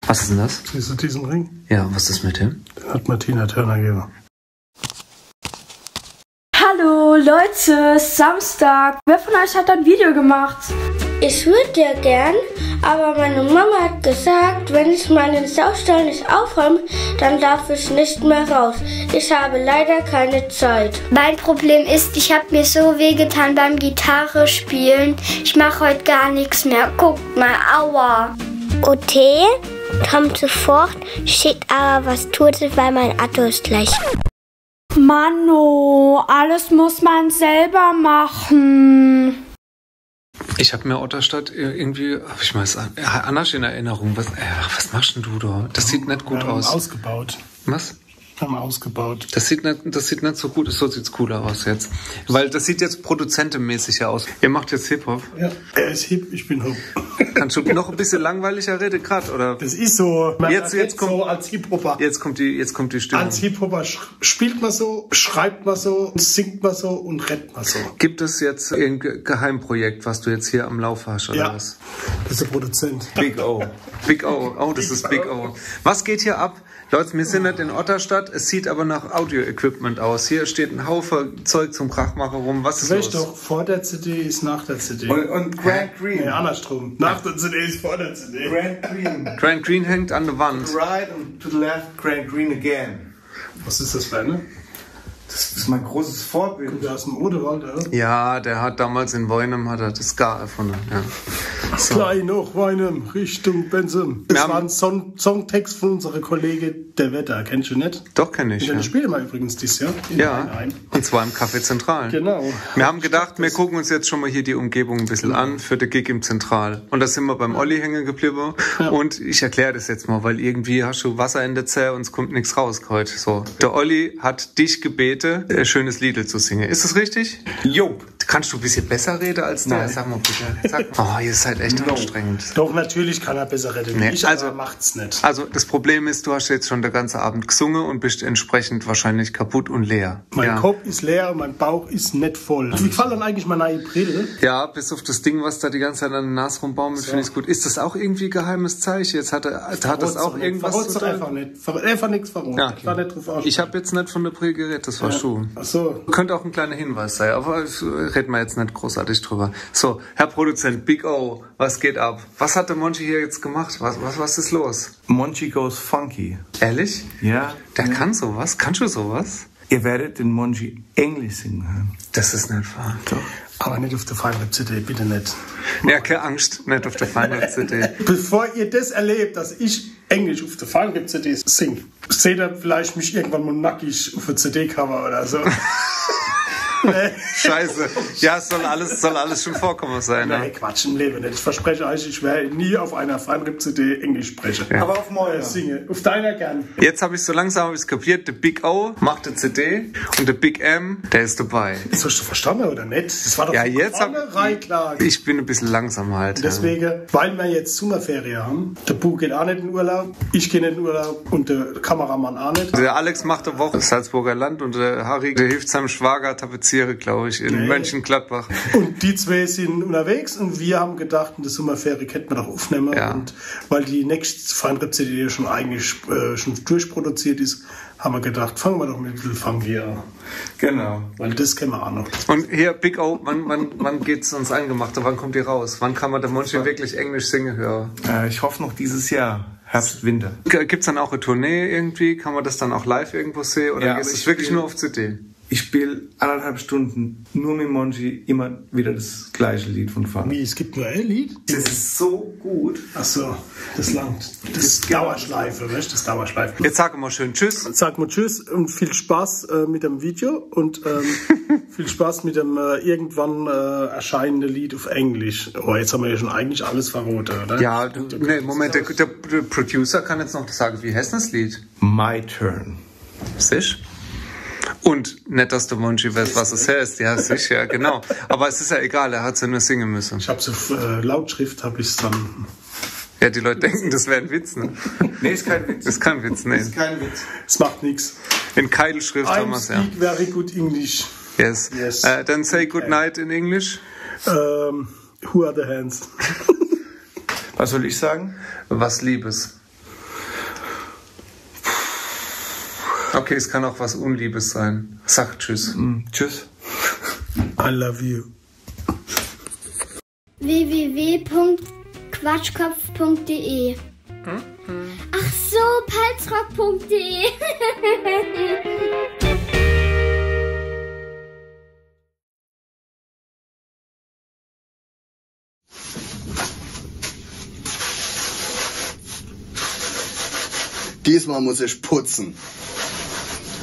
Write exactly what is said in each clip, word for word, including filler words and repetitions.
Was ist denn das? Siehst du diesen Ring? Ja, was ist mit dem? Den hat Martina Turner gegeben. Hallo Leute, Samstag. Wer von euch hat ein Video gemacht? Ich würde ja gern, aber meine Mama hat gesagt, wenn ich meinen Saustall nicht aufräume, dann darf ich nicht mehr raus. Ich habe leider keine Zeit. Mein Problem ist, ich habe mir so wehgetan beim Gitarre spielen. Ich mache heute gar nichts mehr. Guckt mal, aua. O T kommt sofort, schickt aber was Totes, weil mein Akku ist gleich. Manno, alles muss man selber machen. Ich hab mir Otterstadt irgendwie, hab ich mir das an- ja, anders in Erinnerung. Was, ja, was machst denn du da? Das sieht nicht gut aus. Wir haben ausgebaut. Was? Wir haben ausgebaut. Das sieht nicht, das sieht nicht so gut, so sieht's cooler aus jetzt. Weil das sieht jetzt produzentemäßiger aus. Ihr macht jetzt Hip-Hop. Ja, er ist hip, ich bin hopp. Kannst du noch ein bisschen langweiliger reden grad, oder? Das ist so. Man Jetzt, redet jetzt kommt so als Hip-Hopper. Jetzt kommt die, jetzt kommt die Stimmung. Als Hip-Hopper sch spielt man so, schreibt man so, singt man so und redet man so. Gibt es jetzt ein Ge Geheimprojekt, was du jetzt hier am Laufen hast, oder Ja, was? Das ist der Produzent. Big O. Big O. Oh, das ist Big O. Was geht hier ab? Leute, wir sind nicht in Otterstadt, es sieht aber nach Audio-Equipment aus. Hier steht ein Haufen Zeug zum Krachmachen rum. Was ist Weißt los? Doch, vor der C D ist nach der C D. Und, und Grant Green. Nee, andersrum. Nach der C D ist vor der C D. Grant Green. Grant Green hängt an der Wand. Right and to the left, Grant Green again. Was ist das für eine? Das ist mein großes Vorbild. Kommt der aus dem Odenwald, oder? Ja, der hat damals in Weinheim hat er das Ska erfunden. Ja. So. Gleich noch Weinheim, Richtung Bensheim. Das war ein Song Songtext von unserem Kollege, der Wetter. Kennst du nicht? Doch, kenn ich. Den spielen wir übrigens dieses Jahr in Weinheim. Ja, und zwar im Café Zentral. Genau. Wir haben gedacht, wir gucken uns jetzt schon mal hier die Umgebung ein bisschen an für den Gig im Zentral. Und da sind wir beim Olli hängen geblieben. Ja. Und ich erkläre das jetzt mal, weil irgendwie hast du Wasser in der Zäh und es kommt nichts raus heute. So. Der Olli hat dich gebeten, ein schönes Liedl zu singen. Ist das richtig? Jo. Kannst du ein bisschen besser reden als der? Nein. Sag mal bitte. Sag mal. Oh, ihr seid echt anstrengend. Doch, natürlich kann er besser reden wie ich, also, aber er macht's nicht. Also, das Problem ist, du hast jetzt schon den ganzen Abend gesungen und bist entsprechend wahrscheinlich kaputt und leer. Mein Kopf ist leer und mein Bauch ist nicht voll. Wie gefällt dir eigentlich meine neue Brille? Ja, bis auf das Ding, was da die ganze Zeit an der Nase rumbaumelt, finde ich's gut. Ist das auch irgendwie geheimes Zeichen? Jetzt hat er, hat das auch irgendwas zu tun? Verrot's doch einfach nicht. Ver einfach nichts verroten. Ja, okay. Ich war nicht drauf ausgestellt. Ich hab jetzt nicht von der Brille geredet, das war Schuh. Ach so. Könnte auch ein kleiner Hinweis sein, aber es, reden wir jetzt nicht großartig drüber. So, Herr Produzent, Big O, was geht ab? Was hat der Monchi hier jetzt gemacht? Was, was, was ist los? Monchi goes funky. Ehrlich? Ja. Der kann sowas? Kannst du sowas? Ihr werdet den Monchi Englisch singen hören. Das ist nicht wahr. Doch. Aber nicht auf der Feinripp-C D, bitte nicht. Ja, keine Angst, nicht auf der Feinripp-C D. Bevor ihr das erlebt, dass ich Englisch auf der Feinripp-C D sing, seht ihr vielleicht mich irgendwann mal nackig auf der C D-Cover oder so. Nee. Scheiße. Ja, es soll alles, soll alles schon vorkommen sein, ne? Nee, Quatsch, im Leben nicht. Ich verspreche euch, ich werde nie auf einer Feinripp-C D Englisch sprechen. Ja. Aber auf meiner singe. Auf deiner gern. Jetzt hab ich so langsam hab ich's kapiert. Der Big O macht eine C D und der Big M, der ist dabei. Das hast du verstanden, oder nicht? Das war doch von vornherein klar. Ja, jetzt hab ich, ich bin ein bisschen langsam halt, ja. Deswegen, weil wir jetzt Sommerferien haben, der Bu geht auch nicht in Urlaub, ich gehe nicht in Urlaub und der Kameramann auch nicht. Der Alex macht eine Woche Salzburger Land und der Harry, der hilft seinem Schwager tapezieren, glaub ich, in Mönchengladbach. Nee. Und die zwei sind unterwegs und wir haben gedacht, in der Sommerferie könnten wir doch aufnehmen. Ja. Und weil die nächste Feinripp-C D schon eigentlich, äh, schon durchproduziert ist, haben wir gedacht, fangen wir doch mit ein bisschen Funky an. Genau. Weil das können wir auch noch. Und hier, Big O, wann, wann, wann geht's ans Eingemachte? Wann kommt die raus? Wann kann man den Monchi wirklich Englisch singen hören? Äh, ich hoffe noch dieses Jahr, Herbst, Winter. G- Gibt's dann auch eine Tournee irgendwie? Kann man das dann auch live irgendwo sehen? Oder ist es wirklich nur auf C D? Ja, aber ich spiel, ich spiel anderthalb Stunden nur mit Monchi immer wieder das gleiche Lied von vorne. Wie, es gibt nur ein Lied? Das ist so gut. Ach so, das langt. Das ist Dauerschleife, weißt du, das Dauerschleife. Jetzt sag mal schön Tschüss. Sag mal Tschüss und viel Spaß, äh, mit dem Video und, ähm, viel Spaß mit dem, äh, irgendwann, äh, erscheinenden Lied auf Englisch. Oh, jetzt haben wir ja schon eigentlich alles verraten, oder? Ja, du, nee, Moment, der, der, der Producer kann jetzt noch sagen, wie heißt das Lied? My Turn. Sicher? Und nicht, dass der Monchi weiß, was es heißt. Ja, sicher, genau. Aber es ist ja egal, er hat's ja nur singen müssen. Ich hab's auf, äh, Lautschrift, hab ich's dann. Ja, die Leute denken, das wäre ein Witz, ne? Nee, ist kein Witz. Ist kein Witz, ne? Ist kein Witz. Es macht nix. In Keilschrift haben wir's, ja. I speak very good English. Yes. Yes. Äh, then say good night in English. Ähm, who are the hands? Was soll ich sagen? Was Liebes. Okay, es kann auch was Unliebes sein. Sag tschüss. Mm, tschüss. I love you. W W W Punkt quatschkopf Punkt D E. Ach so, palzrock Punkt D E. Diesmal muss ich putzen.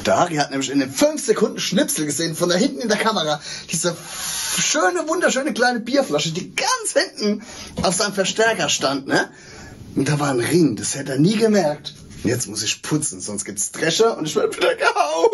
Der Harry hat nämlich in dem fünf Sekunden Schnipsel gesehen, von da hinten in der Kamera, diese schöne, wunderschöne kleine Bierflasche, die ganz hinten auf seinem Verstärker stand, ne? Und da war ein Ring, das hätte er nie gemerkt. Und jetzt muss ich putzen, sonst gibt's Drescher und ich werde wieder gehauen.